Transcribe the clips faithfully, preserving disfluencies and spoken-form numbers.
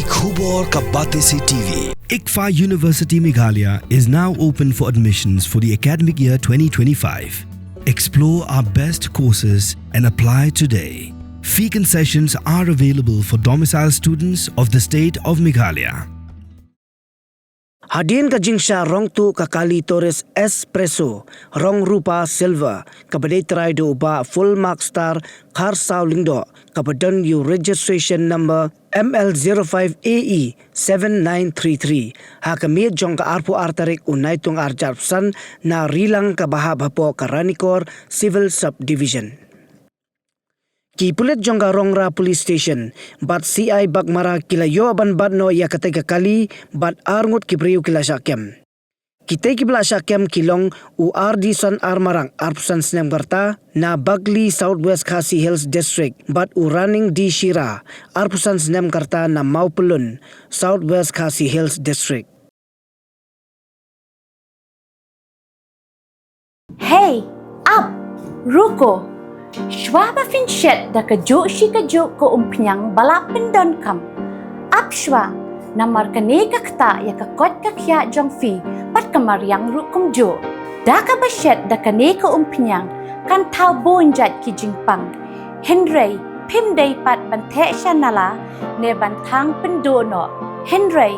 Khubor ka Batesi T V. ICFAI University Meghalaya is now open for admissions for the academic year twenty twenty-five. Explore our best courses and apply today. Fee concessions are available for domicile students of the state of Meghalaya. Hadien ka jingshah rong tuh ka kali Tourist Espresso, rong rupa silver, kaba dei trai da u Bah Full Mark Star Kharsaw Lyngdoh, kaba don ïa u registration number M L zero five A E seven nine three three, ha ka miet jong ka arphew ar tarik u Naitung arhajar arphew san na Rilang kaba hap hapoh ka Ranikor Civil Subdivision. Ki pulit jong ka Rongra Police Station bad C I Baghmara ki la ïoh ban bat noh ïa katei ka kali bad arngut ki briew ki la shah kem. Kitei kiba la shah kem ki long u R D Son R Marak arphew san snem ka rta na Bagli, South West Khasi Hills District, bad u Running D Shira arphew san snem ka rta na Mawpyllun, South West Khasi Hills District. Hei, ap, ruko. Shuwa ba phin shet da kajuh shi kajuh ka umphniang ba la pyndonkam, ap shuwa, namar kane ka ktah ïa ka koit ka khiah jong phi bad ka mariang ruh kumjuh. Da kaba shet da kane ka umphniang kan thaw bun jait ki jingpang. Hynrei phim dei pat ban theh sha nala ne ban thang pynduh noh. Hynrei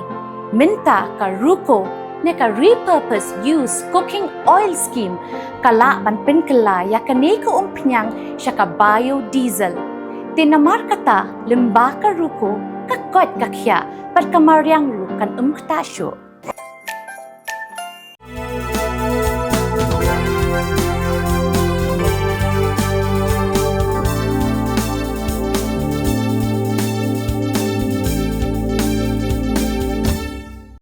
mynta ka ruko ne ka repurpose use cooking oil scheme ka lah ban pynkylla ïa kane ka umphniang sha ka biodiesel. Te namar kata, lyngba ka ruko, ka koit ka khiah bad ka mariang ruh kan ym ktah shuh.